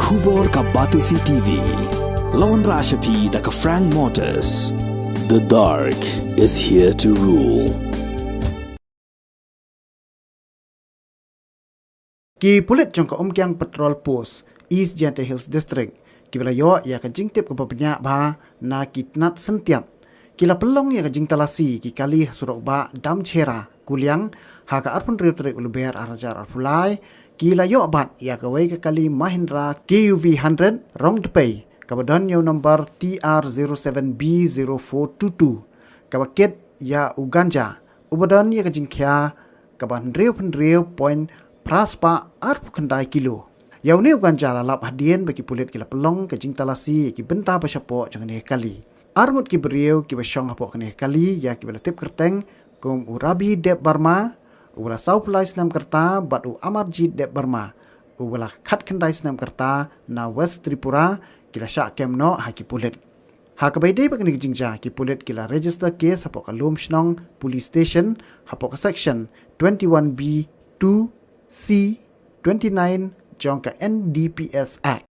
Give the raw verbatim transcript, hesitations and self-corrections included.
Khubor ka Batesi T V. Lawan Rashapi da ka Frank Motors. The dark is here to rule. Ki pulit jong ka Umkiang Patrol Post, East Jaintia Hills District, kiba la ïoh ïa ka jingtip kaba bniah bha na ki tnat syntiat, ki la pynlong ïa ka jingtalasi ki kali ha surok bah Damchhera, Kuliang, ha ka arphew hynriew tarik u Lber ar hajar arphew lai, ki la ïoh bat ïa kawei ka kali Mahindra K U V hundred, rong dpei, kaba don ïa u number T R zero seven B zero four two two, kaba kit ïa u ganja, uba don ïa ka jingkhia kaba hynriew hynriew point phra spah arphew khyndai kilo. Ïa une u ganja la lap hadien ba ki pulit ki la pynlong ka jingtalasi ïa ki bynta ba shapoh jong kane ka kali. Arngut ki briew kiba shong hapoh kane ka kali ïa kiba la tip kyrteng kum u Rabi Debbarma, uba la sawphew lai snem ka rta, bad u Amarjit Debbarma, uba la khatkhyndai snem ka rta, na West Tripura, ki la shah kem noh ha ki pulit. Ha kaba ïadei bad kane ka jingjia, ki pulit ki la register case hapoh ka Lumshnong Police Station, hapoh ka section twenty-one B two C twenty-nine jong ka N D P S Act.